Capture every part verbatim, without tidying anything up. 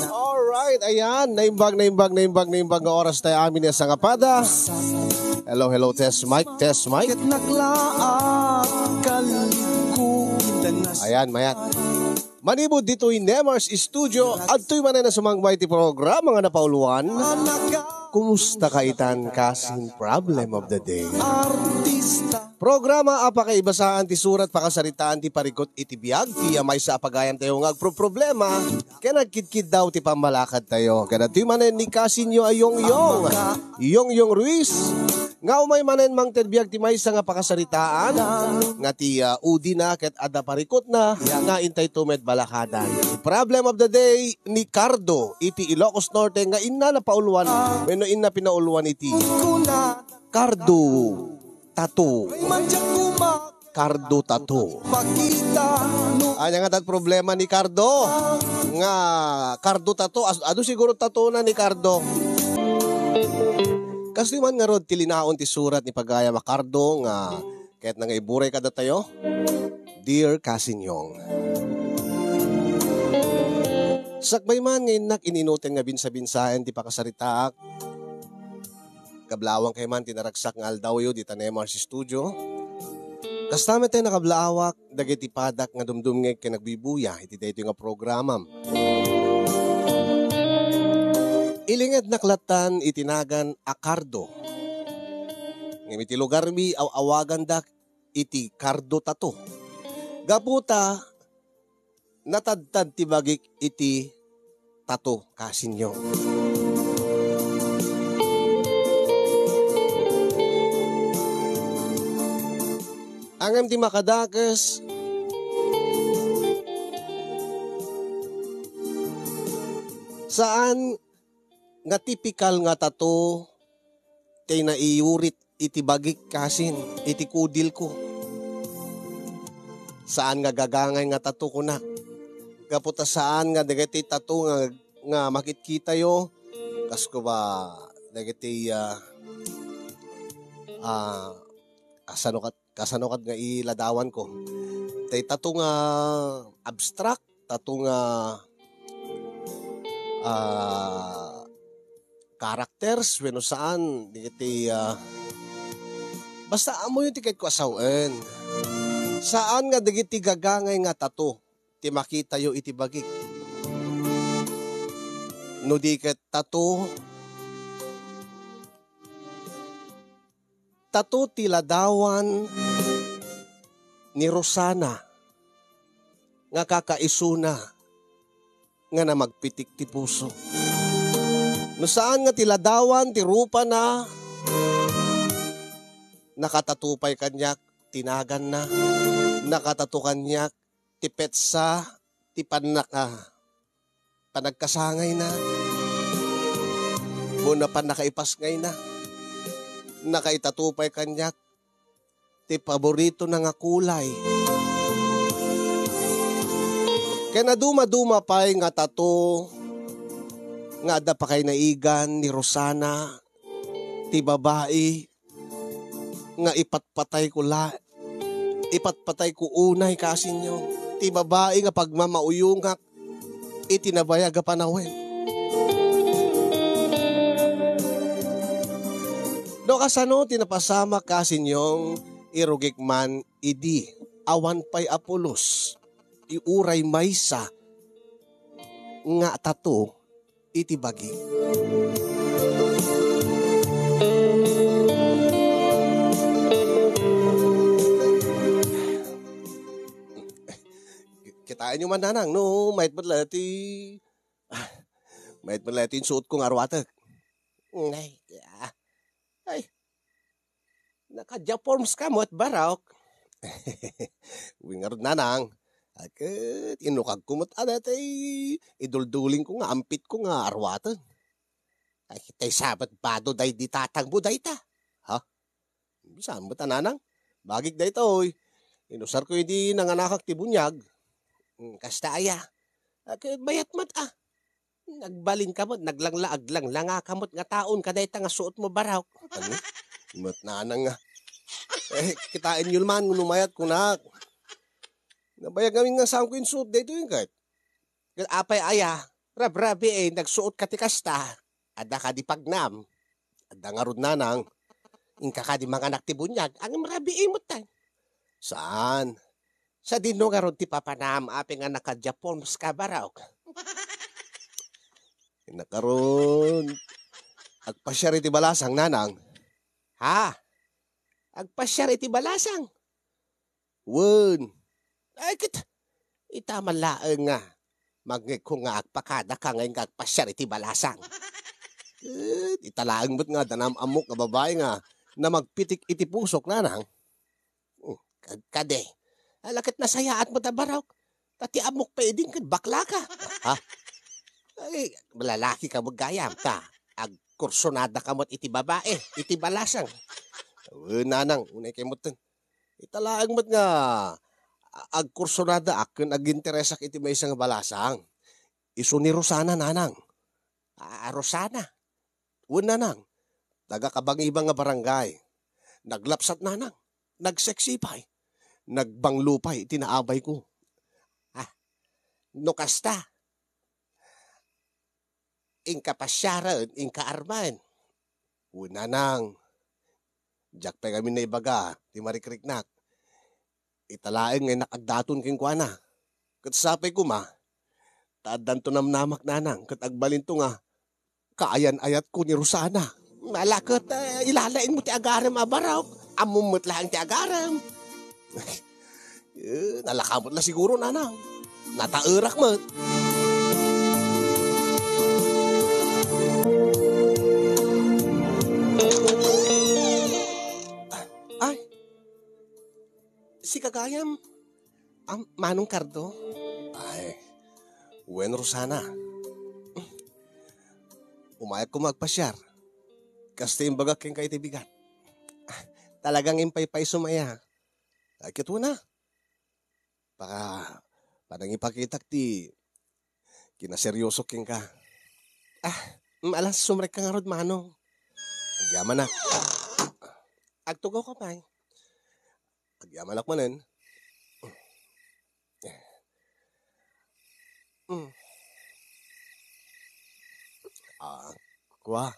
Alright, ayan. Naimbag, naimbag, naimbag, naimbag nga oras tayo amin ya sangapada. Hello, hello, test mic, test mic. Ayan, mayat. Manipud ditoy Nemar's Studio, adtoy manen a sumangpay ti programa nga napauluan, Kumusta ka itan, kasin? Problem of the day. Programa a pakaibasaan ti surat, pakasaritaan ti parikut iti biag, ti maysa a pagayam tayo nga agproproblema, ken agkidkiddaw ti pammalakad tayo. Ken adtoy manen ni kasinyo a Yongyong, Yongyong Ruiz, nga umay manen mangted biag ti maysa nga pakasaritaan, nga ti, ah, udina ket adda parikutna, nga intay to met balakadan. Problem of the day ni Cardo iti Ilocos Norte nga inna napauluan wenno inna pinauluan iti Cardo Tattoo. Cardo Tattoo. Ania nga tat problema ni Cardo? Nga Cardo Tattoo, as-, adu siguro tattoo na ni Cardo. Kastoy man ngarud ti linaon ti surat ni pagayam a Cardo nga ket nangaiburay kadatayo, Dear Kasin Yong. Sakbay man nga innak ininuten nga binsa-binsaen ti pakasaritaak, kablaawan kay man ti naragsak nga aldawyo dita Nemar's Studio. Kasta met nakablaawak dagiti padak nga dumdumngeg ken nagbibuya iti daytoy nga programam. Ilingednak lattan iti nagan a Cardo. Ngem iti lugarmi, aw-awagandak iti Cardo Tattoo. Gapu ta natadtad ti bagik iti tattoo, kasinyo. Ngem ti makadakes, saan nga tipikal nga tattoo ti naiyurit iti bagik, kasin, iti kudilko. Saan nga gagangay nga tattoo, kunak. Gapu ta saan nga dagiti tattoo nga, nga makitkitayo, kas ko ba, dagiti, ah, ah, kasano kat-, kasano kat nga iladawanko. Tay tattoo nga abstract, tattoo nga, ah, characters, wenno saan, dagiti, ah, basta ammoyo ti kayatko a sawen. Saan nga dagiti gagangay nga tattoo ti makitayo iti bagik. No di ket tattoo, tattoo ti ladawan ni Rosana nga kakaisuna nga namagpitik ti puso. No saan nga ti ladawan ti rupana, nakatattoo pay kaniak ti naganna, nakatattoo kaniak ti petsa ti pannaka-, panagkasangayna, wenno pannakaipasngayna. Nakaitattoo pay kaniak ti paboritona nga kulay. Ken nadumaduma pay nga tattoo nga adda pakaynaigan ni Rosana, ti babai nga ipatpatayko la-, ipatpatayko unay, kasinyo, ti babai nga pagmamauyongak iti nabayag a panawen. No kasano ti napasamak, kasinyo, irugik man idi awan pay a pulos, uray maysa nga tattoo iti bagi. Kitaenyo man, nanang, no mayat met la ti, ah, mayat met la ti insuotko nga arwatek. Ay, ah, ay, naka-Jaforms ka met, barok. Wen ngarud, nanang. Ket inukagko met a daytoy iduldulingko nga ampitko nga arwaten. Ay, tay sabet bado daydi tatangmo dayta. Ha? Saan met a, nanang? Bagik daytoy. Inusarko idi nanganakak ti buniag. Hmm, kasta aya. Ket mayat met a. Nagbalinka met, naglangla-, aglanglangaka met nga taon kadayta nga suotmo, barok. Ania? Met nanang nga. Eh, kitaenyo man no mayat, kunak. Nabayag ngamin nga saanko insuot daytoy ket. Ket apay aya, rabrabii, nagsuot ka ti kasta. Adda kadi pagnam? Adda ngarud, nanang. Inka kadi manganak ti buniag, ngem rabii metten. Saan? Sadino ngarud ti papanam, apay nga naka-Japon ka, barok? Nakaron, agpasiar iti balasang, nanang. Ha? Agpasiar iti balasang? Wen. Ay, ket, ita man laeng nga mangngegko nga agpakadaka nga inka agpasiar iti balasang. Ket, ita laeng met nga adda naam-ammok nga babai nga namagpitik iti pusok, nanang. Hmm, kad-, kadi. Ala, ket nasayaat met a, barok. Ta ti ammok pay idin ket bakla ka. Ha? Ay, lalaki ka met gayam, ta agkursunada ka met iti babai, iti balasang. Wen, nanang, unay kay metten. Ita laeng met nga a-, agkursunadaak ken aginteresak iti maysa nga balasang. Isu ni Rosana, nanang. A, Rosana? Wen, nanang. Taga Kabangibang nga barangay. Naglapsat, nanang. Nagseksi pay. Nagbanglo pay iti naabayko. Ah, no kasta, inka pasiaren, inka armen. Wen, nanang. Diak pay ngamin naibaga ti marikriknak. Ita laeng nga innak agdaton kenkuana. Ket sapay koma, ta addanto namnamak, nanang, ket agbalinto nga kaayan-ayatko ni Rosana. Ala ket, eh, ilalaing mo ti agarem a barok. Ammom met laeng ti agarem. Eh, nalaka met la siguro, nanang. Nataerak met. Ay, sika gayam, am-, Manong Cardo? Ay, wen, Rosana. Umayak koma agpasiar. Kasta imbagak kenka iti bigat. Talagang impaypaysom aya. Ay, ket wen a. Baka panangipakitak ti kinaseryoso kenka. Ah, mm, ala, sumrekka ngarud, Manong. Agyamanak. Agtugaw ka pay. Agyamanak manen. Mm. Ah, kua.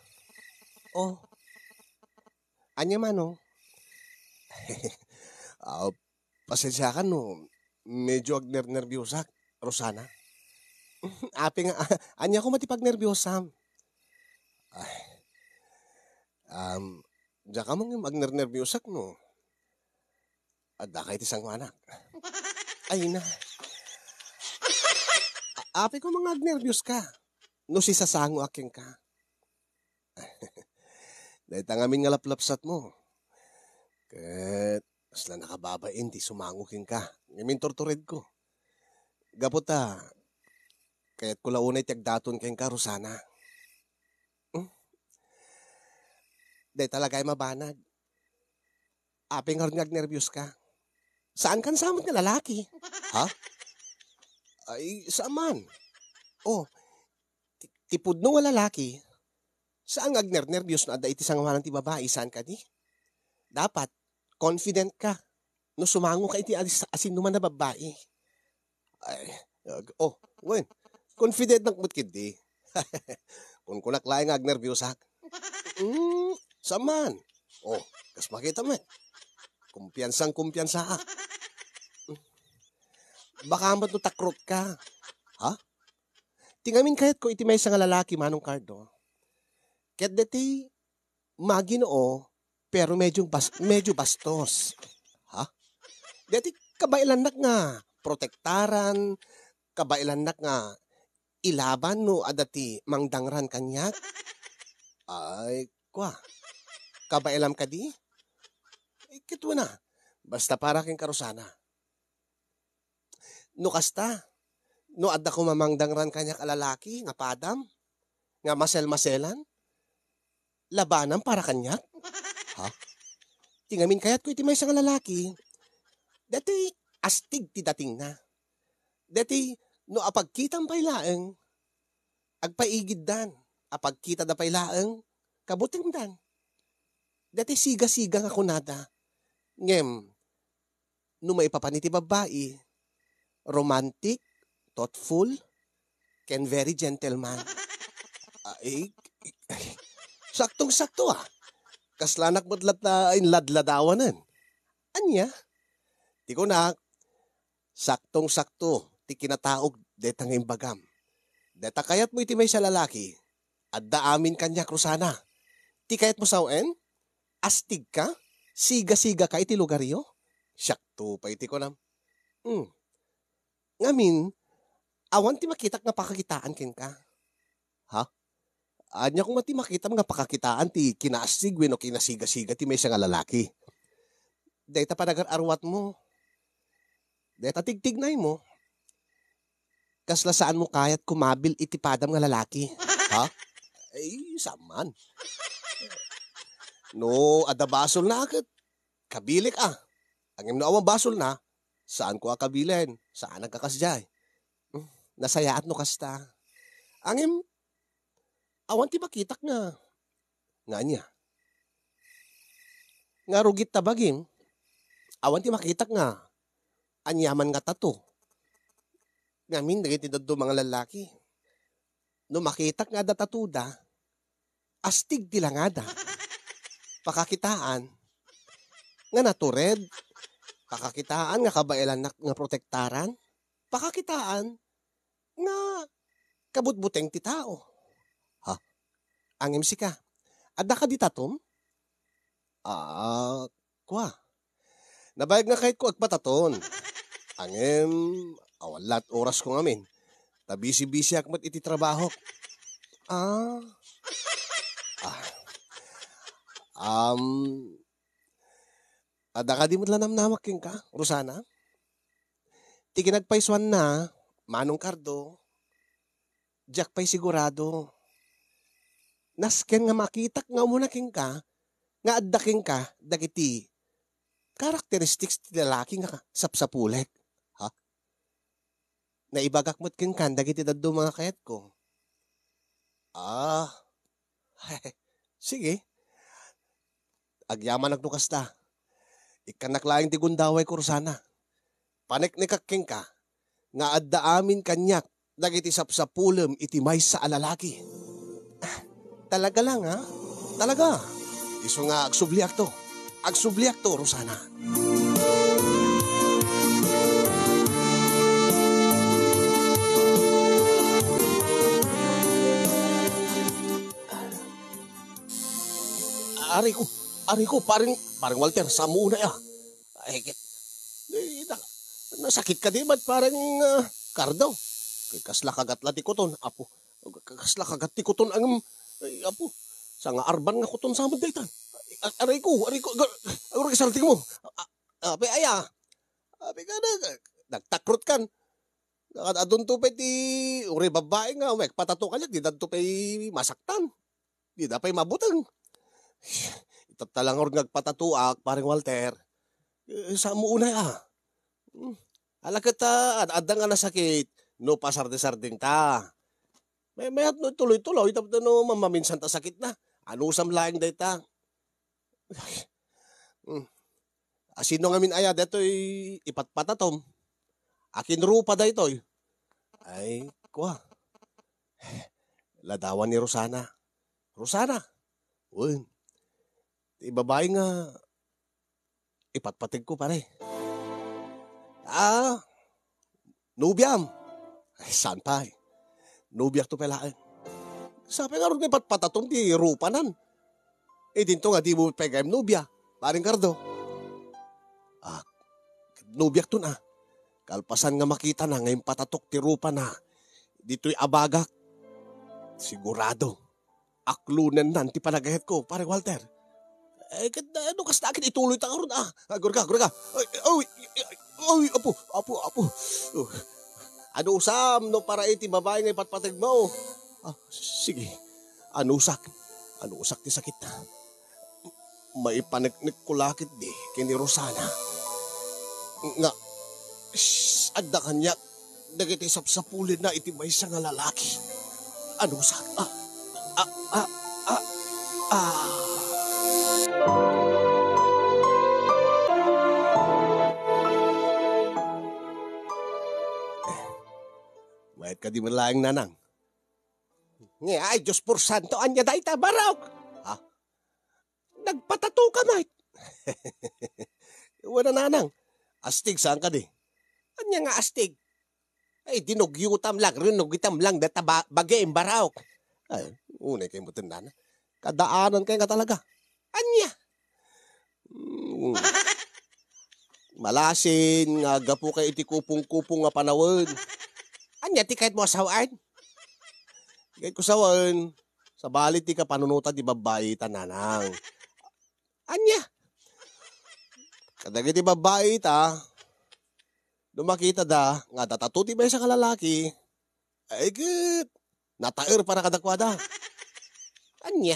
Oh. Ania, Manong? Ah, pasensiakan no medyo agnernerbiosak, Rosana. Apay nga, ania koma ti pagnerbiosam? Ay, um, diak ammo ngem agnernerbiosak no adda kay ti sangoanak. Ay na. A-, apay koma nga agnerbios ka no sisasangoak kenka. Dayta ngamin nga laplapsatmo. Ket kasla nakababain ti sumango kenka. Ngem inturturedko. Gapu ta, kayatko la unay ti agdaton kenka, Rosana. Hmm? Dayta la gayam a banag. Apay ngarud nga agnerbios ka? Saan kan sa met nga lalaki? Ha? Ay, saan man. Oh, ti, ti pudno nga lalaki, saan nga agnernerbios no adda iti sangoanan ti babai, saan kadi? Dapat, confident ka no sumango ka iti alis-, asinnuman a babbai. Ay, ag-, oh, wen, confident nak met ketdi. Kunkunak laeng nga agnerbios ak. Mm, saan man. Oh, kas makita met. Kumpiansang kumpiansa ak. Baka met no takrot ka. Ha? Ti ngamin kayatko iti maysa nga lalaki, Manong Cardo. Ket deti maginoo, pero medyo bas-, medyo bastos. Ha? Deti kabaelannak nga protektaran, kabaelannak nga ilaban no adda ti mangdangran kaniak? Ay, kua. Kabaelam kadi? Ay, ket wen a. Basta para kenka, Rosana. No kasta, no adda koma mangdangran kaniak a lalaki nga padam, nga masel-maselan, labanam para kaniak? Ha? Ti ngamin kayatko iti maysa nga lalaki, deti astig ti datingna. Deti no apagkitam pay laeng, agpaigiddan, apagkitada pay laeng, kabutingdan. Deti siga-siga nga kunada. Ngem, no maipapan iti babbai, romantic, thoughtful, ken very gentleman. Ah, eh, saktong-sakto, ah. Kaslanak met latta inladladawanen. Ania? Ti kunak, saktong-sakto ti kinataog deta nga imbagam. Deta kayatmo iti maysa a lalaki, adda amin kaniak, Rosana. Ti kayatmo sawen? Astigka? Siga-sigaka iti lugaryo? Siakto pay ti kunam. Hmm. Ngamin, awan ti makitak nga pakakitaan kenka. Ha? Ania koma ti makitam nga pakakitaan ti kinaastig wenno kinasiga-siga ti maysa nga lalaki? Dayta panagar-arwatmo. Dayta tigtignaymo. Kasla saanmo kayat kumabil iti padam nga lalaki. Ha? Ay, saan man. No, adda basolna ket kabilik a. Ngem no awan basolna, saanko a kabilen. Saanak a kasdiay. Nasayaat no kasta. Ngem, awan ti makitak nga, nga ania? Nga rugit ta bagim, awan ti makitak nga aniaman nga tato. Ngamin dagiti dadduma nga lalaki. No makitak nga adda tatoda, astig ti langada. Pakakitaan nga natured. Pakakitaan nga kabaelannak nga protektaran. Pakakitaan nga kabutbuteng ti tao. Ha? Ngem sika, adda kadi tatom? Ah, kua. Nabayag nga kayatko agpataton. Ngem, awan la't orasko ngamin. Ta bisi-bisiak met iti trabahok. Ah. Ah. Um, adda kadi met la namnamak kenka, Rosana? Ti kinagpaysuanna, Manong Cardo, diak pay sigurado. Nasken nga makitak nga umuna kenka, nga adda kenka dagiti characteristics ti lalaki nga sapsapulek. Ha? Naibagak met kenkan dagiti dadduma nga kayatko. Ah, sige. Agyamanak no kasta. Ikkannak laeng ti gundaway, Rosana. Paneknekak kenka nga adda amin kaniak dagiti sapsapulem iti maysa a lalaki. Ah, talaga lang, ha? Talaga. Isu nga agsubliakto. Agsubliakto, Rosana. Ari ko, ari ko, pareng, pareng Walter, saanmo unay a. Ay, ket, eh, na-, nasakit kadi met, pareng, ah, Cardo. Ket kasla kagat la ti kuton, apo. Ka-, kasla kagat ti kuton, ngem, ay, apo. Sanga arban nga kuton sa met dayta. A-, aray ko, aray ko, aga-, agurag sartingmo. A-, a-, ape, aya. Ape ka na, nagtakrot kan. Ad-, adunto pay ti, uray babbai nga, wen, patato kaniak, di danto pay masaktan. Dida pay mabuteng. Itatta la ngarud nga agpatatoak, pareng Walter. Eh, saanmo unay a. Hmm. Ala ket, ah, ad-, adda nga nasakit, no pasardesardengta. May, mayat no tuloy-tuloy, tapno mamaminsanta sakitna. Anusam laeng dayta. Hmm. Asino ngamin aya daytoy ipatpatatom? Akin rupa daytoy? Ay, kua. Ladawan ni Rosana. Rosana! Wen, ti babai nga ipatpategko, pare. Ah, nobiam? Ay, saan pay. Nobiakto pay laeng. Sapay ngarud nga ipatpatatom ti rupanan. Idinto nga dimo pay gayyem nobia, Paring Cardo. Ah, nobiakton a. Kalpasan nga makitana nga impatatok ti rupana ditoy abagak, sigurado, aklonennan ti panagayatko, Pare Walter. Eh, ket, eh, no kasta, ket ituloyta ngarud a. Agurga, agurga. Ay, ay, ay, ay, apo, apo, apo. Oh. Anusam no para iti babai nga ipatpategmo? Ah, sige. Anusak. Anusak ti sakitna. Maipaneknekko la ketdi ken ni Rosana nga, shh, adda kaniak dagiti sapsapulenna iti maysa nga lalaki. Anusak. Ah, ah, ah, ah, ah. Eh, mayat kadi met laeng, Nanang. Nga, ay, Diyos por santo, ania dayta, Barok? Ha? Nagpatato ka met. Wen a, nanang. Astig saan kadi? Ania nga astig? Ay, dinugyutam lang, rinugitam lang, dayta ba-, bagim, Barok. Ay, unay kay mo tendana. Kadaanan kay nga talaga. Ania? Mm. Malasin nga gapu kay iti kupong-kupong nga panawen. Ania ti kayat mo a sawen? Kayat ko sawen, sabali ti kapanunotan ti babbai ta, nanang. Ania? Kadagiti babbai ta, no makita da nga adda tato ti maysa nga lalaki, ay ket, nataer para kadakuada. Ania?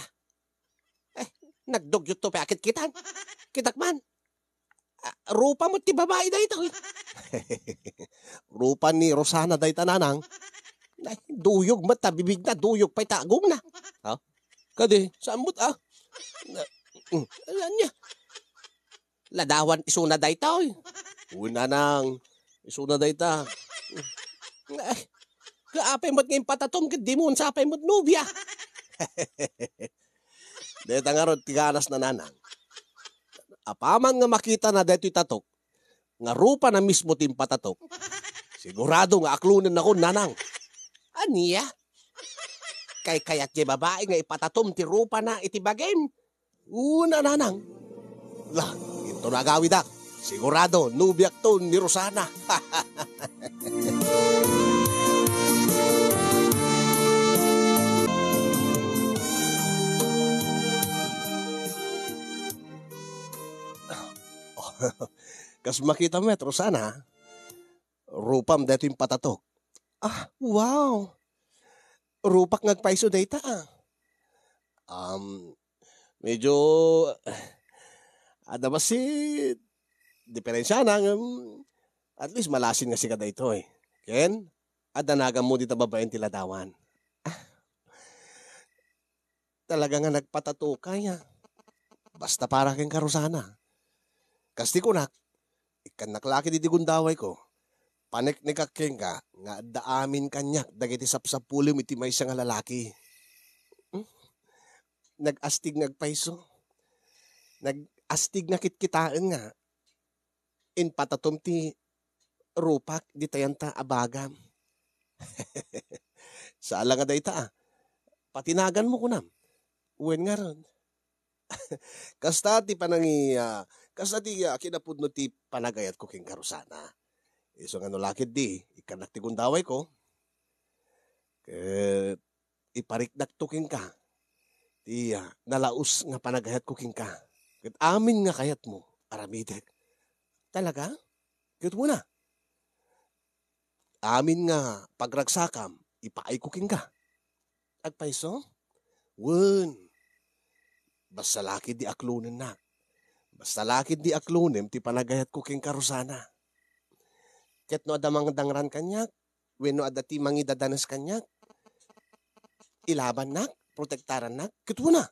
Eh, nagdugyot to pay a kitkitan. Kitak man. Ah, rupa met ti babai daytoy. Rupa ni Rosana dayta, nanang. Ay, duyog met ta bibigna, duyog pay ta agongna. Ha? Kadi, saan met, ah? Na, mm, ania? Ladawan isuna daytoy. Wen, nanang, isuna dayta. Ay, apay met nga impatatom ket dimo sapay met nobia. Dayta ngarud ti ganasna, nanang. Apaman nga makitana daytoy tatok, nga rupana mismo ti impatatok, sigurado nga aklonennakon, nanang. Ania? Kaykayat diay babai nga ipatatom ti rupana iti bagim? Wen a, nanang. La, inton agawidak, sigurado, nobiakto ni Rosana. Kas makitam met, Rosana, rupam daytoy impatatok. Ah, wow! Rupak nga agpayso dayta, ah. Um, medyo, adda bassit diferensiana, ngem at least malasin nga sika daytoy. Ken, adda naganmo dita babaen ti ladawan. Ah, talaga nga nagpatato ka, ya. Basta para kenka, Rosana. Kas ti kunak, ikkannak la ketdi ti gundawayko. Paneknekak kenka nga adda amin kaniak dagiti sapsapulem iti maysa nga lalaki. Hmm? Nag-astig nga agpayso. Nag-astig nga kitkitaen nga impatatom ti rupak ditayan ta a bagam. Saan la nga dayta, ah. Patinaganmo, kunam. Wen ngarud. Kasta ti panangi-, ah, kasta ti, ah, kinapudno ti panagayatko kenka, Rosana. Isu nga no la ketdi, ikkannak ti gundawayko. Ket iparikdakto kenka ti, ah, nalaus nga panagayatko kenka. Ket amin nga kayatmo, aramidek. Talaga? Ket wen a, amin nga pagragsakam, ipaayko kenka. Agpayso? Wen. Basta la ketdi aklonennak. Basta la ketdi aklonem ti panagayatko kenka, Rosana. Ket no adda mangdangran kaniak, wenno adda ti mangidadanes kaniak, ilabannak, protektarannak, ket wen a.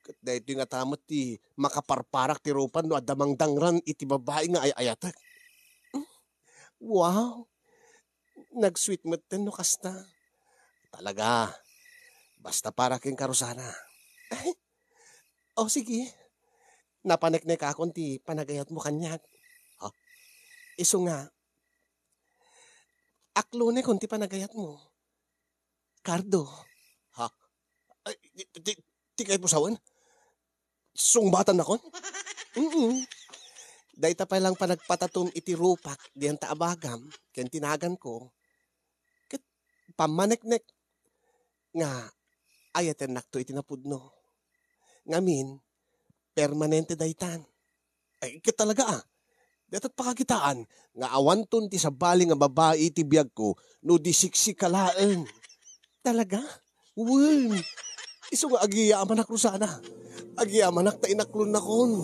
Ket daytoy ngata met ti makaparparak ti rupan no adda mangdangran iti babai nga ay-ayatek. Hmm, wow! Nag-sweet metten no kasta. Talaga, basta para kenka, Rosana. O, sige. Napaneknekakon ti panagayatmo kaniak. Ha? Isu nga, aklonekon ti panagayatmo. Cardo. Ha? Ay, ti, ti, ti kayat mo sawen? Sungbatannakon? Mm. Dayta pay lang panagpatatom iti rupak diyan ta a bagam, ken tinaganko. Ket pammaneknek nga ayatennakto iti napudno. Ngamin, permanente daytan. Ay, ket talaga, ah. Dayta pakakitaan nga awanton ti sabali nga babai iti biagko no di siksika laeng. Talaga? Wen. Isu nga agyamanak, Rosana. Agyamanak ta inaklonnakon.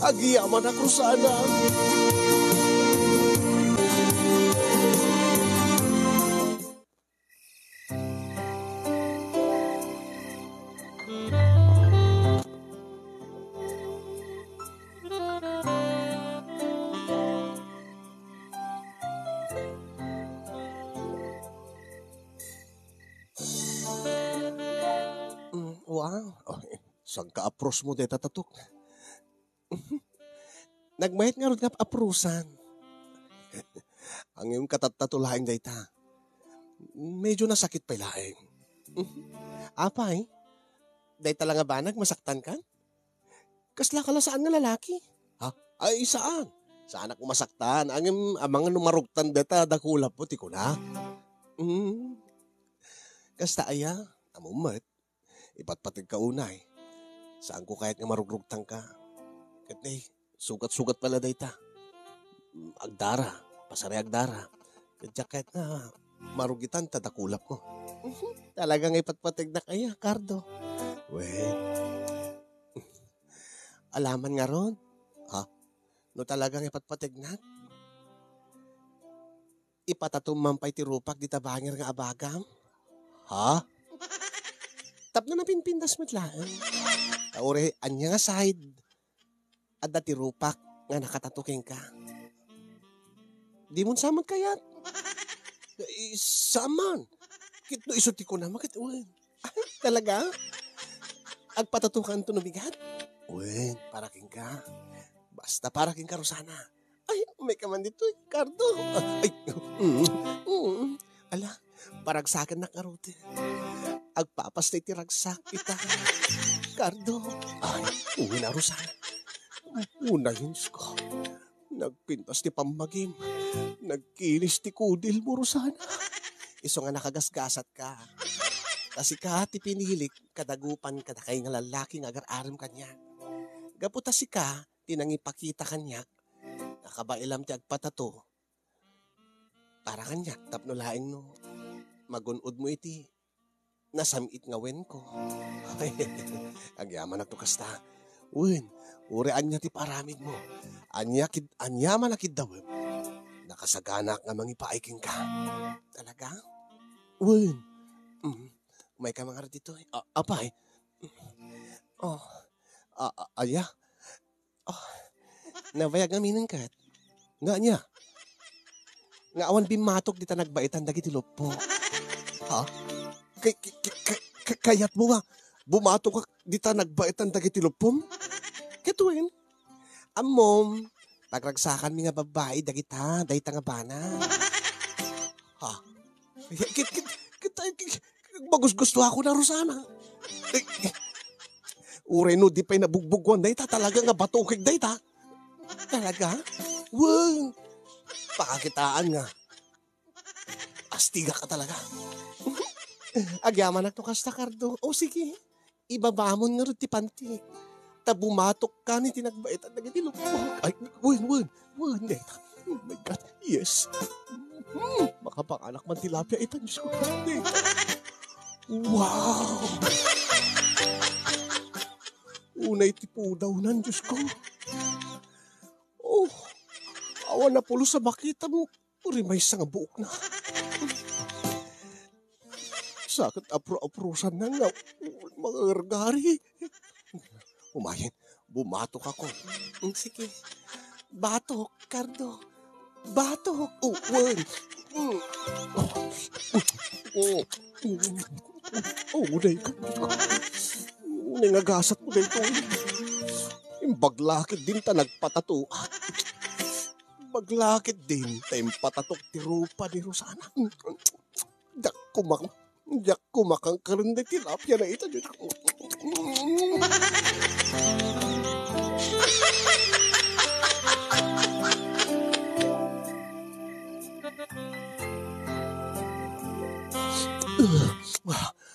Agyamanak, Rosana. ah. Oh, saan ka apros mo deta tatok? Nagmayat ngarud nga aprusan. Ngem katattato laeng dayta. Medyo nasakit pay laeng. Apay, dayta la nga banag masaktan kan? Kasla ka la saan nga lalaki? Ha? Ay, saan. Saanak masaktan. Ngem amangan no marugtan deta dakulap mo, ti kuna. Mm. Kasta aya, ammom met. Ipatpategka unay. Saanko kayat nga marugrugtangka. Ket ne, sugat-sugat pala dayta. Mm, agdara, pasari agdara. Ket diak kayat nga marugitan ta dakulap mo. Talaga nga ipatpategnak aya, Cardo. Wen. Alaman ngarud? Ha? No talaga nga ipatpategnak? Ipatatom man pay ti rupak dita bangir nga abagam? Ha? Tapno napinpintas met laeng. Ta uray ania nga side adda ti rupak nga nakatato kenka? Dimon sa met kayat? Eh, saan man? Ket no isu ti kunam, ket wen. Talaga? Agpatatokanto no bigat? Wen, para kenka. Basta para kenka, Rosana. Ay, umay ka man ditoy, Cardo. Ay, mm, mm. Ala, paragsakannak ngarud. Agpapasta iti ragsak ita. Cardo. Ay, uwi na, Rosana. Unayen, Diyos ko. Nagpintas ti pammagim. Nagkinis ti kudil mo, Rosana. Isu nga nakagasgasat ka. Ta sika ti pinilik kadagupan kadakay nga lallaki nga agar-arem kaniak. Gapu ta sika ti nangipakita kaniak, nakabailam ti agpatato para kaniak tapno laeng no magun-od mo iti nasam-it nga wenko. Agyamanak to kasta. Wen, uray ania ti paramid mo. Ania kid-, ania man a kiddawem. Nakasaganak nga mangipaay kenka. Talaga? Wen. Mm. Umay ka mangarad ditoy. A-, apay? Oh. A-, a-, aya? Oh, nabayag ngamin ket. Nga ania? Nga awan bimmatok dita nagbaitan dagiti luppo. Ha? Kay, kay, kay, kay, kay, kayat mo nga bumatok dita nagbaitan dagiti luppom? Ket wen, ammom, pagragsakanmi nga babbai dagita, dayta nga bana. Ha? Kit, kit, kit, kit, kit, magusgusto ako na, Rosana. Eh, uray no di pay nabugbugwan dayta, talaga nga batukek dayta. Talaga? Wow! Pakakitaan nga. Astiga ka talaga. Agyamanak no kasta, Cardo. O sige, ibabamon ngarud ti pantik. Ta bumatok ka ni tinagbaitan dagiti luppo. Ay, wen, wen, wen, deta. Oh my God, yes. Hmm, makapanganak man tilapia ita, Diyos ko. Deta. Wow! Unay ti pudawnan, Diyos ko. Oh, awan a pulos a makita mo. Uray maysa nga buokna. Sa ket apro-aprosanna nga mangargari. Umayen, bumatok ako. Mm, sige. Batok, Cardo. Batok. Oh, wen. Mm. Oh, oh, oh, oh, unay ka. Unay nga gasat mo daytoy. Imbag la ketdin ta nagpatato. Imbag la ketdin ta impatatok ti rupa ni Rosana. Diak kumak-, diak kumakangkaren dagiti tilapia na ita, Diyos ko.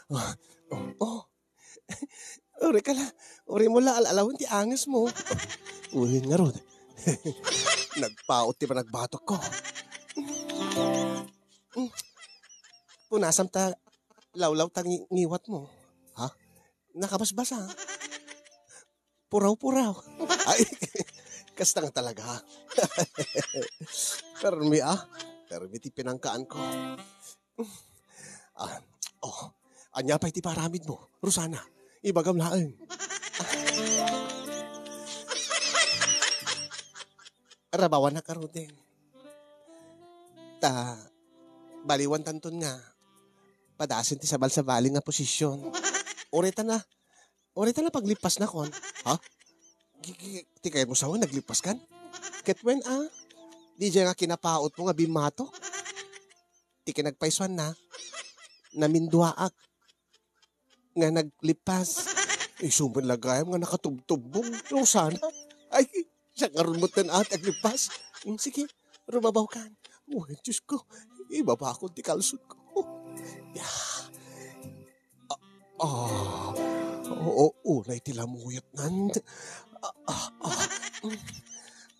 Oh, oh. Uray ka la, uray mo la al-alawen ti anges mo. Uy, ngarud. Nagpaut ti panagbatok ko. Punasam ta lawlaw ta ngi-, ngiwat mo. Ha? Nakabasbasa. Puraw-puraw. Ay, kasta nga talaga. Permi, ah. Permi ti pinangkaan ko. Ah, oh, ania pay ti paramid mo, Rosana? Ibagam laeng. Rabawanak ngaruden. Ta, baliwan tanton nga padasen ti sabal-sabali nga posisyon. Uray ta na, Uray ta napaglipasnakon. Ha? Gi-, gi-, ti kayatmo sa nga naglipaskan? Ket wen a, diay nga kinapautmo nga bimmatok. Ti kinagpaysuanna, naminduaak nga naglipas. Isu met la gayam nga nakatubtubbong, Rosana. Ay, siak ngarud met ten a ti aglipas. Mm, sige, rumabawkan. Uy, Diyos ko, ibabakon ti kalsonko. Ya. Ah, ah. Oo, unay ti lamuyotnan. Ah, ah, ah. Mm.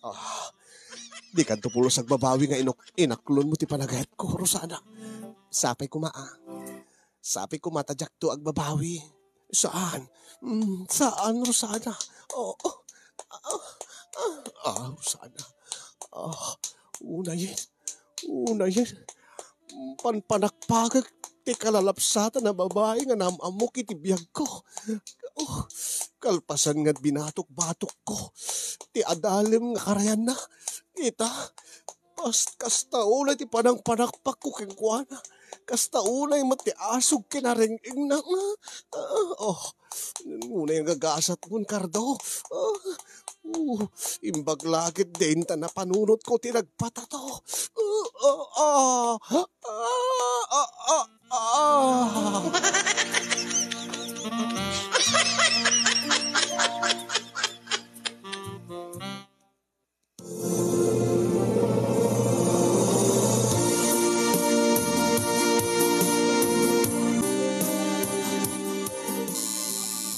Ah, dikanto pulos agbabawi nga inok-, inaklonmo ti panagayatko, Rosana. Sapay koma, ah. Sapay koma ta diakto agbabawi. Saan? Mm, saan, Rosana? Oh, oh. Ah, ah, ah, Rosana. Ah, unayen. Unayen. Panpanakpakek ti kalalapsatan a babai nga naam-ammok iti biagko. Oh, kalpasan nga binatok-batokko ti adalem nga karayanna. Ita, kas-, kasta unay ti panangpanakpakko kenkuana. Kasta unay met ti asog ken areng-engna. Ah, oh, ngunay nga gasatmon, Cardo. Ah, oh, imbag la ket dinta napanunotko ti nagpatato. Ah, ah, ah, ah, ah, ah, ah.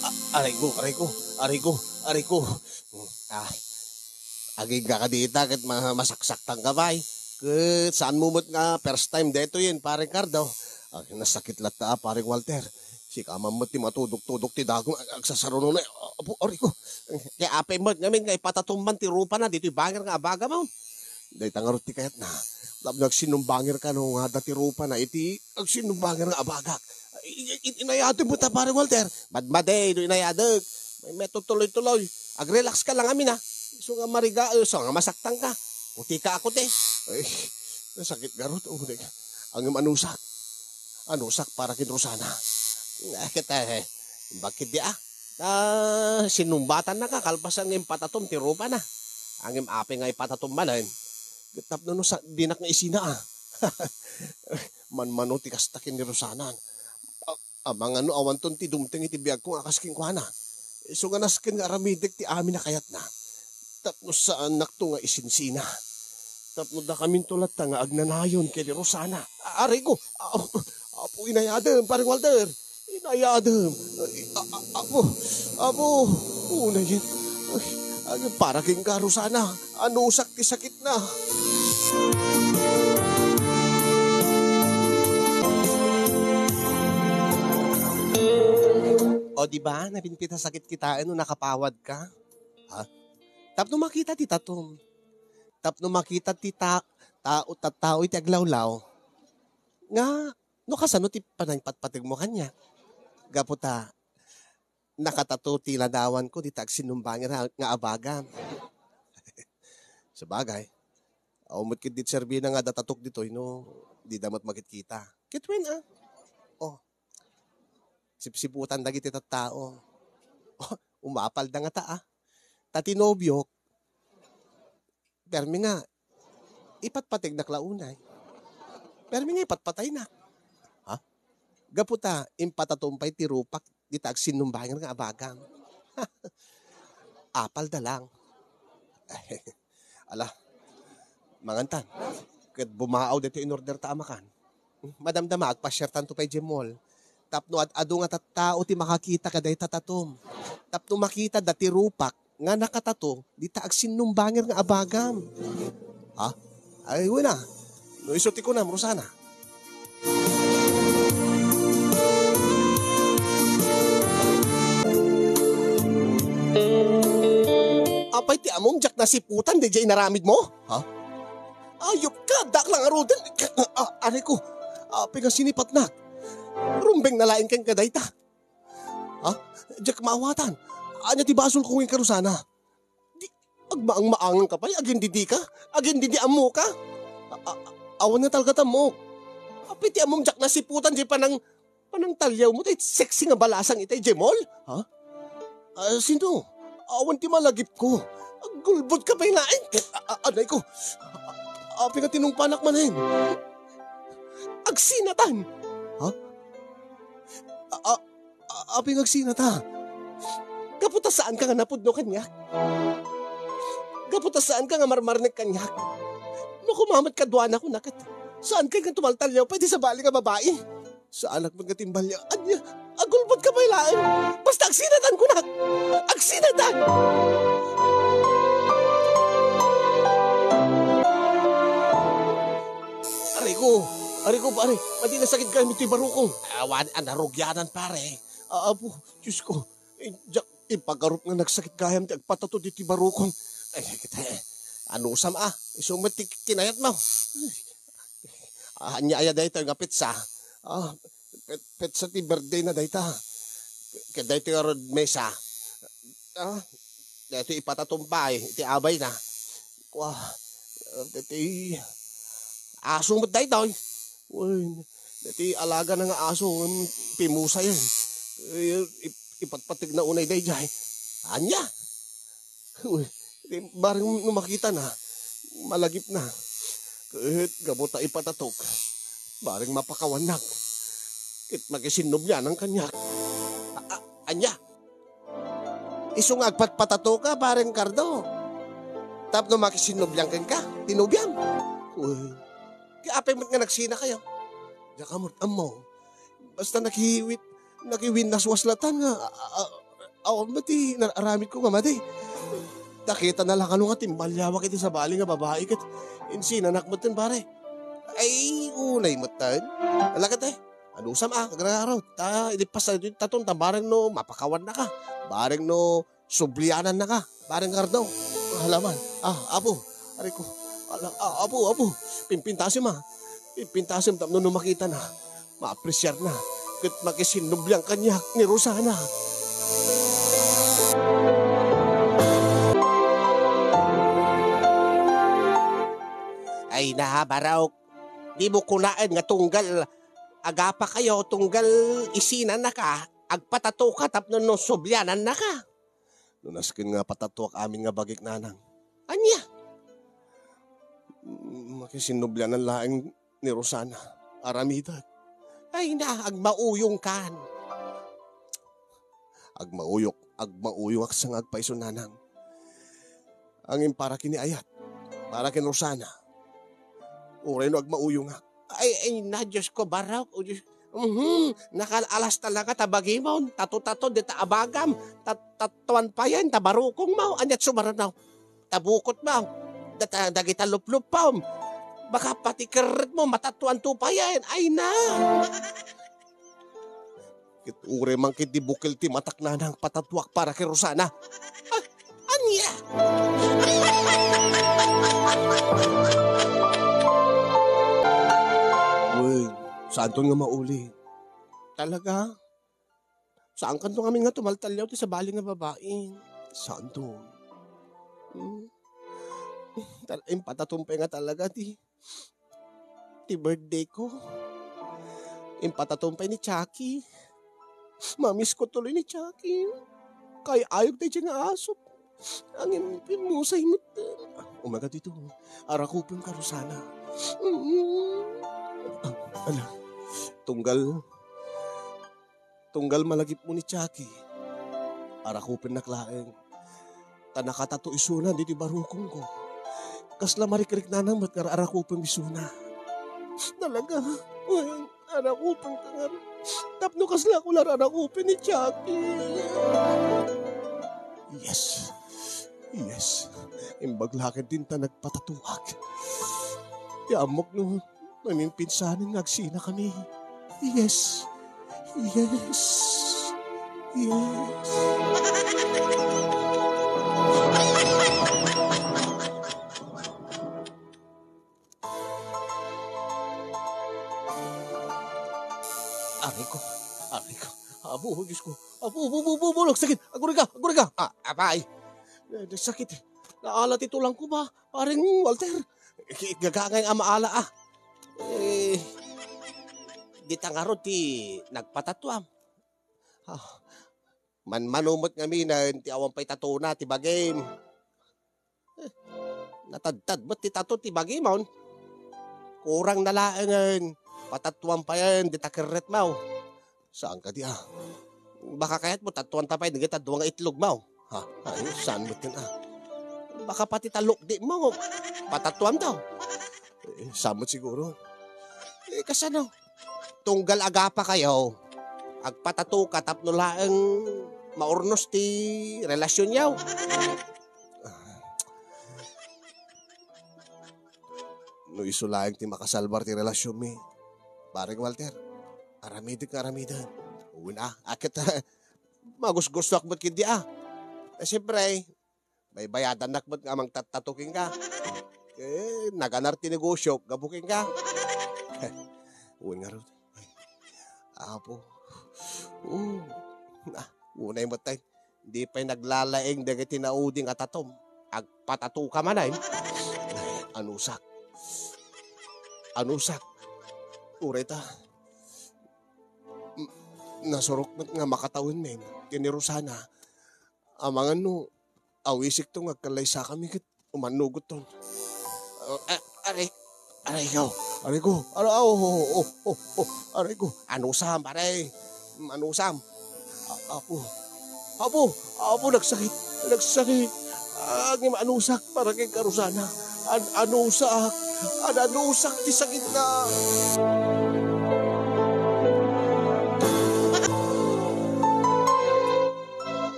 A-, aray ko, aray ko, aray ko, aray ko. Ah, agingga ka dita ket ma-, masaksaktan ka pay. Ket saanmo met nga first time detoyen, Pareng Cardo. Ah, nasakit latta, Pareng Walter. Sika man met ti matudok-tudok ti dagom ag-, agsasarunona. Apo, aray ko. Kay apay met ngamin nga ipatatom man ti rupana ditoy banger nga abagam. Dayta ngarud ti kayatna. Tapno agsinumbangir kano nga adda ti rupana iti agsinumbangir nga abagak. I-, i-, inayadem met a, Pare Walter. Madmadi no inayadek. May, may tutuloy-tuloy. Ag-relax ka lang amin, ha. Isu nga mariga, isu nga masaktan ka. Kuti ka, kuti. Ay, nasakit garud. Oh, di ka. Ang manusak. Anusak para ken Rosana. Eh, kita, eh. Bakit di, ah? Ah, sinumbatan na ka, kalpasan nga impatatom ti rupana. Ngem apay nga ipatatom manen. Tapno no sa, dinak nga isina, ah. Manmano ti kasta ken ni Rosana. A-, amangan no awanton ti dumteng iti biagko nga kas kenkuana. Isu nga nasken nga aramidek ti amin a kayatna. Tapno saannakto nga isinsina. Tapno dakaminto latta nga agnanayon ken ni Rosana. A-, aray ko! A-, Apo, inayadem, Pareng Walter! Inayadem! Ay, a-, a-, Apo! Apo! Unayen! Ay, ay, para kenka, Rosana! Anusak ti sakitna! O, di ba? Napinpit a sakit kitaen no nakapawad ka? Ha? Tapno makita ti tatom. Tapno makita ti ta-, tao, tattao iti aglawlaw. Nga, no kasano ti panangpatpategmo kaniak? Gapu ta, nakatato ti ladawanko dita agsinumbangir nga, nga abagam. Sabagay, awan met ket di serbina nga adda tatok ditoy no dida met makitkita. Ket wen, ah. Oh, sipsiputan dagiti tattao. Oh, umapalda ngata, ah. Ta ti nobiok, permi nga ipatpategnak la unay. Permi nga ipatpataynak. Ha? Gapu ta, impatatom pay ti rupak dita agsinumbangir nga abagam. Apalda lang. Ala, mangantan. Ket bumaaw ditoy in-order ta a makan. Madamdama, agpasiartanto pay idiay mall. Tapno ad-adu nga tattao ti makakita kadayta tatom. Tapno makita da ti rupak nga nakatato dita agsinumbangir nga abagam. Ha? Ay, wala. No isu ti kunam, Rosana. Apay ti amom diak nasiputan daydiay inaramidmo? Ha? Ayup ka, addaak la ngaruden. Ah, aray ko, apay nga sinipatnak? Rumbeng na laeng ken kadayta. Ha? Diak maawatan. Ania ti basolko kenka, Rosana? Di, agmaang-maangan ka pay, agindidi ka? Agindidi ammo ka? A-, a-, awan nga talgat ammok. Apay ti ammom diak nasiputan diay panang-, panangtaliawmo ti sexy nga balasang ita idiay mall? Ha? Ah, sino? Awan ti malagipko. Aggulbodka pay laeng. A-, a-, anay ko. A-, apay nga tinungpanak manen? Agsinatan! Ha? A-, a-, a-, apay nga agsinata? Gapu ta saanka nga napudno kaniak. Gapu ta saanka nga marmarnek kaniak. No koma met kaduana, kuna ket, saanka nga tumaltaliaw pay iti sabali nga babai? Saanak met nga timbalya. Ania, agulbodka pay laeng. Basta agsinatan, kunak. Agsinatan! Ariko, ariko, pare. Madi nasakit gayam iti barukong. Awan a narugianan, pare. Ah, apo, Diyos ko. Eh, diak ipagarup nga nagsakit gayam ti agpatato diti barukong. Ay, kita, eh. Anusam, ah. Isu met ti kinayatmo. Ah, ania aya daytoy nga petsa? Ah, pet-, petsa ti birthday na dayta. Ket daytoy ngarud mesa. Ah, daytoy ipatatom pay iti abayna. Kua, daytoy aso met daytoy. Wen, daytoy alagana nga aso, ngem pimusayen. Eh, ip-, ipatpategna unay daydiay. Ania? Uy, di, bareng no makitana, malagipna. Ket gapu ta ipatatok, bareng mapakawannak. Ket makisinnublianan kaniak. A-, a-, ania? Isu nga agpatpatatoka, bareng Kardo. Tapno makisinnublian kenka, ti nobiam. Uy, ti apay met nga nagsinakayo? Diak met ammo. Basta nakiwit-, nakiwinnaswas latta nga, a-, a-, awan met ti nar-aramidko nga madi. Nakitana la kano nga timbaliawak iti sabali nga babai ket insinanak metten, pare. Ay, unay metten. Ala ket, eh, anusam a, agragarot. Ta, idi pasta ditoy taton, ta bareng no mapakawannaka. Bareng no sublianannaka, bareng Kardo. Hala man. Ah, apo. Ariko. Ala, ah, apo, apo. Pimpintasem, ah. Pimpintasem tapno no makitana, maapresiarna ket makisinnublian kaniak ni Rosana. Ay na, Barok. Dimo kunaen nga tunggal agapakayo, tunggal isinanaka, agpatatoka tapno no sublianannaka. No nasken nga patatoak amin nga bagik, nanang. Ania? Mm, makisinnublianan laeng ni Rosana. Aramidek. Ay na, agmauyongkan. Agmauyok, agmauyongak sa nga agpayso, nanang. Ngem para ken ni Ayat, para ken Rosana, uray no agmauyongak. Ay, ay na, Diyos ko, Barok, o Diyos. Mhm, nakal-alas talaga ta bagimon, tato-tato, dita abagam, tat-, tattuan payen, ta barukongmo, aniat sumaranaw, ta bukotmo, data, dagita lupluppom, baka pati kerretmo, matattuanto payen, ay na. Ket uray man ket di bukel ti matak, nanang, patatuak para ken Rosana. Ah, ania? Uy, saanton nga mauli. Talaga? Saankanto ngamin nga tumaltaliaw ti sabali nga babai. Saanto? Hmm? Tal-, impatatom pay nga talaga ti Ti birthday ko. Impatatom pay ni Chucky. Mamiss ko tuloy ni Chucky. Kay-ayog daydiay nga aso. Ngem pimusay met. Umaga dito. Arakupem ka, Rosana. Mm. Ah, ala. Tunggal Tunggal malagipmo ni Chucky, arakupennak laeng. Ta nakatato isuna ditoy barukongko. Kasla marikriknana met nga arakupem isuna. Talaga? Wen, arakupenka ngarud. Tapno kaslako la arakupen ni Chucky. Yes. Yes. Imbag la ketdin ta nagpatatoak. Ti ammok no Mamimpinsana nga agsinakami. Yes. Yes. Yes. Aray ko. Aray ko. Apo, Diyos ko. Apo, apo, apo, apo, apo, nagsakit. Agurayka, agurayka. Ah, apay. Eh, nagsakit. Naala ti tulangko ba? Pareng Walter. Ki-, gagangay a maala, ah. Eh, dita ngarud ti nagpatatuam. Ah, Manmano met ngaminen ti awan pay tatona ti bagim. Eh, natadtad met ti tato ti bagimon. Kurang na laengen, patatuan payen dita kerretmo. Saan kadi a? Baka kayatmo tatuan ta pay dagita dua nga itlogmo. Ha? Ay, saan met ken a? Baka pati ta lukdimo, patatuanto. Eh, saan met siguro? Eh, kasano? Tunggal agapakayo, agpatatoka tapno laeng maurnos ti relasionyo. No isu laeng ti makasalbar ti relasionmi, Pare Walter, aramidek nga aramiden. Wen a, a ket magusgustoak met ketdi a. Eh, siempre, baybayadannak met nga mangtattato kenka. Eh, naganar ti negosiok gapu kenka. Wen ngarud. Apo. Oh. Ah, unay met tay. Di pay naglalaing dagiti naudi nga tatom. Agpatatoka manen. Anusak. Anusak. Uray ta. M-, nasurok met nga makatawen men ken ni Rosana. Amangan no awisikto nga agkallaysakami ket umannugotton. Ah, ah, aray, aray ko, aray ko, aray, oh, oh, oh, oh, oh, aray ko. Anusam, pare. Anusam. A-, apo. Apo, apo, nagsakit. Nagsakit. Ngem anusak para kenka Rosana. An-, anusak. An-, anusak ti sakitna.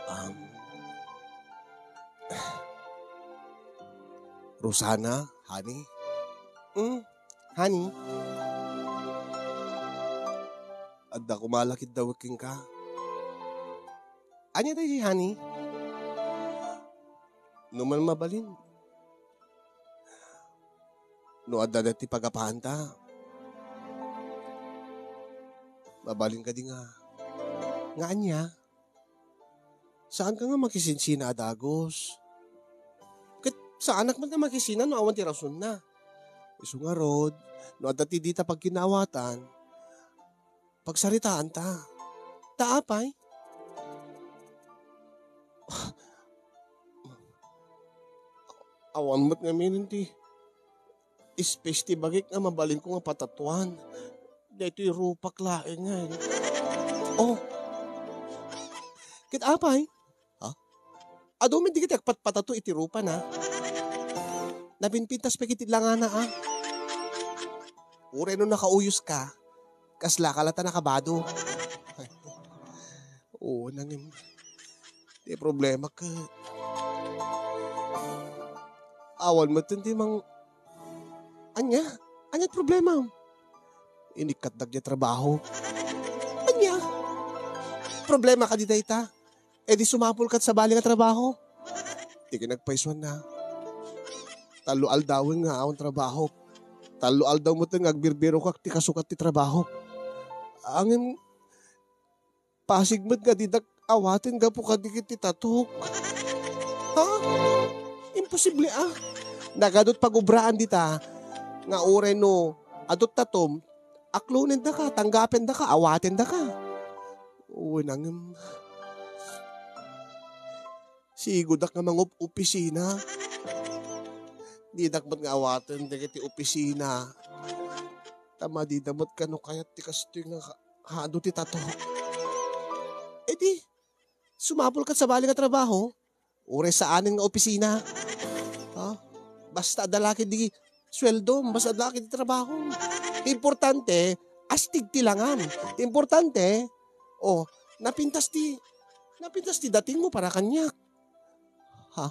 Um, Rosana, honey? Hmm, honey? Adda koma la ketdi dawek kenka. Ania daydi, honey? No man mabalin. No adda daydi pagapanta. Mabalin kadi nga. Nga ania? Saanka nga makisinsina a dagus? Ket saanak met nga makisina no awan ti rasonna. Isu ngarud, no adda ti dita pagkinaawatan, pagsaritaanta. Ta apay? Awan met ngamin ti space ti bagik nga mabalinko nga patatuan. Daytoy rupak laengen. Oh. Ket apay? Ha? Adu met dagiti agpatpatato iti rupana. Napinpintas pay iti langana, a. Uray no nakauyos ka, kasla ka la ta nakabado. Oo, nangem. Ti problema ket awan met ti mang-, ania? Ania ti problema? Inikkat dagiti trabaho. Ania? Problema kadi dayta? E di sumapul kat sabali nga trabaho. Ti kinagpaysuanna. Tallo aldawen nga awan trabaho. Tallo aldaw met nga agbirbirokak ti kasukat ti trabaho. Ngem pasig met nga didak awaten gapu kadagiti tatok. Ha? Imposible a. Nagadut pagubraan dita nga uray no adut tatom, aklonendaka, tanggapendaka, awatendaka. Wen, ngem sigodak nga mangup-opisina. Didak met nga awaten dagiti opisina. Ta madida met kano kayat ti kastoy nga ka-, haadu ti tato. E di, sumapul kat sabali nga trabaho. Uray saanen nga opisina. Ha? Basta adda la ketdi sueldo, basta adda la ketdi trabaho. Ti importante, astig ti langan. Ti importante, oh, napintas ti, napintas ti datingmo para kaniak. Ha?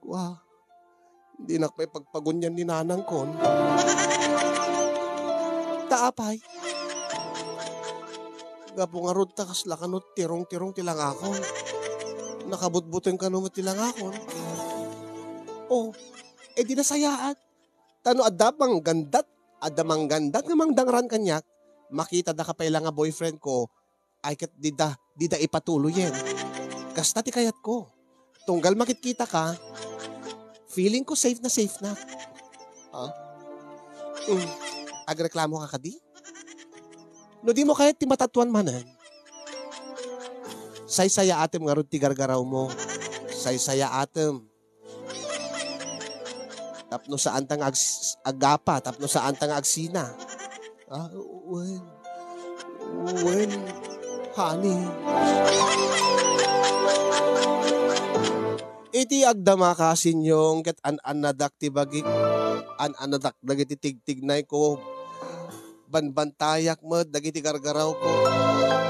Kua, dinak pay pagpagunian ni nanangkon. Ta apay? Gapu ngarud ta kasla kano tirong-tirong ti langakon. Nakabutbuteng kano met ti langakon. Oh, e di nasayaat. Ta no adda manggandat, adda manggandat nga mangdangran kaniak, makitada ka pay la nga boyfriend ko, ay ket dida, dida ipatuloyen. Kasta ti kayatko. Tunggal makitkita ka, feeling ko safe na safe na. Ha? Mm. Agreklamo ka kadi? No di mo kayat ti matatuan manen, Saysayaatem ngarud ti gargarawmo. Saysayaatem. Tapno saanta nga ags-, agapa, tapno saanta nga agsina. Ah, well, well, honey. Iti agdama, kasinyong, ket an-annadak ti bagik, an-annadak dagiti tigtignayko, banbantayak met dagiti gargarawko.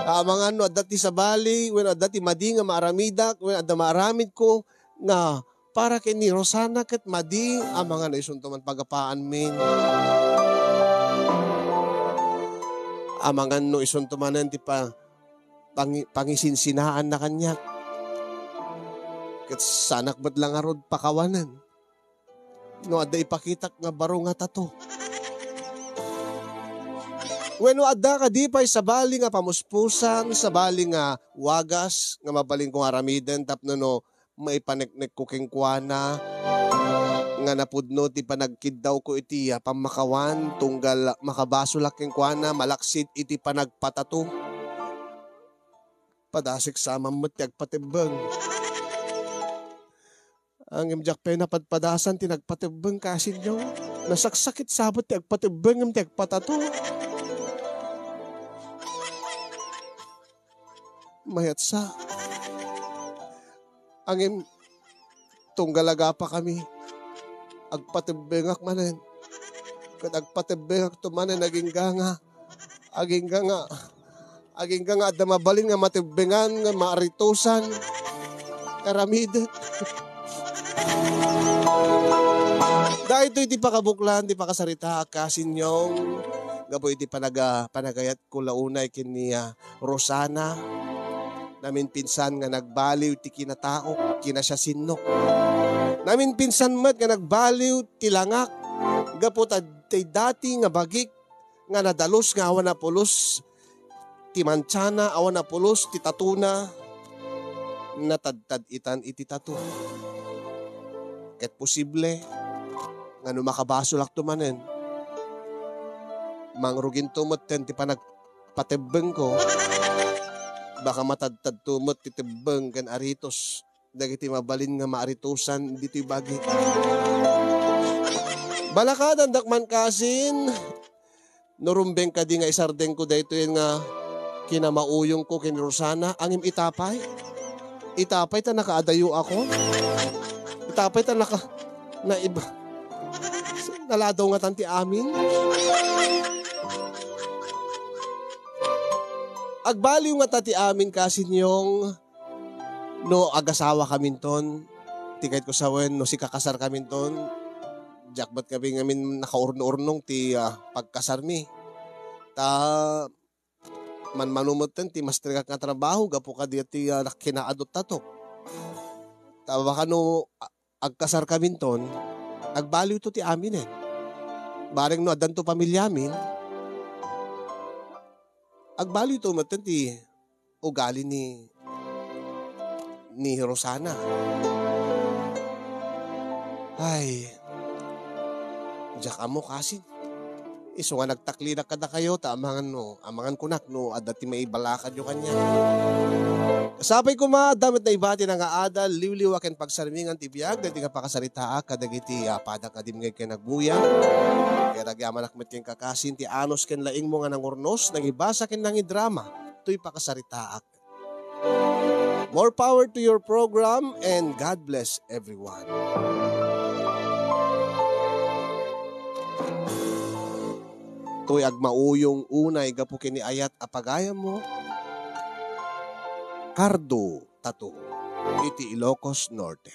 Amangan no adda ti sabali, wenno adda ti madi nga maaramidak, wenno adda maaramidko nga para ken ni Rosana ket madi, amangan no isunto man pagapaanmin. Amangan no isunto manen ti pa-, pangi-, pangisinsinaan na kaniak. Ket saanak met la ngarud pakawanen. No adda ipakitak nga baro nga tato. Wenno adda kadi pay sabali nga pamuspusan, sabali nga wagas nga mabalinko nga aramiden tapno no maipaneknekko kenkuana nga napudno ti panagkiddawko iti, ah, pammakawan tunggal makabasolak kenkuana malaksid iti panagpatato. Padasek sa man met ti agpatebbeng. Ngem diak pay napadpadasan ti nagpatebbeng, kasinyong. Nasaksakit sabet ti agpatebbeng ngem ti agpatato. Mayat sa. Ngem tunggal agapakami, agpatebbengak manen. Ket agpatebbengakto manen agingga nga, agingga nga, agingga nga adda mabalin nga matebbengan nga maaritusan. Aramiden. Daytoy ti pakabuklan ti pakasaritaak, kasinyong, gapu iti panaga-, panagayatko la unay ken ni, ah, Rosana. Naminpinsan nga nagbaliw ti kinataok, kinasiasinnok. Naminpinsan met nga nagbaliw ti langak gapu ta ti dati nga bagik nga nadalus nga awan napulos ti mantiana, awan napulos ti tatona, natadtad-itan iti tato. Ket posible nga no makabasolakto manen, mangruginto metten ti panagpatebbengko, baka matadtadto met ti tebbeng ken aritos dagiti mabalin nga maaritusan ditoy bagi. Balakadandak man kasin, no rumbeng kadi nga isardengko daytoy nga kinamauyongko ken ni Rosana, ngem ita pay? Ita pay ta nakaadayoakon? Ita pay ta naka-, naiba-, naladaw ngatan ti amin? Agbaliw ngata ti amin, kasinyong, no agasawakaminton, ti kayatko sawen, no sikakasarkaminton, diak met kami ngamin nakaurno-urnong ti, ah, pagkasarmi. Ta manmano metten ti mastrikak nga trabaho gapu kadi ti, ah, kinaadot tato. Ta baka no, ah, agkasarkaminton, agbaliwto ti aminen. Bareng no addanto pamiliamin, agbaliwto metten ti ugali ni, ni Rosana. Ay, diak ammo kasin. Isu nga nagtaklinak kadakayo, ta amangan no, amangan kunak no adda ti maibalakadyo kaniak. Sapay koma, adda met naibati nga adal, liwliwa ken pagsarmingan ti biag, daytoy nga pakasaritaak kadagiti, ah, padang a dimngeg ken agbuyag. Ket agyamanak met ken kakasin ti anus ken laingmo nga nangurnos, nangibasa ken nangidrama toy pakasaritaak. More power to your program and God bless everyone. Toy agmauyong unay gapu ken ni ayat a pagayammo, Cardo Tato, iti Ilocos Norte.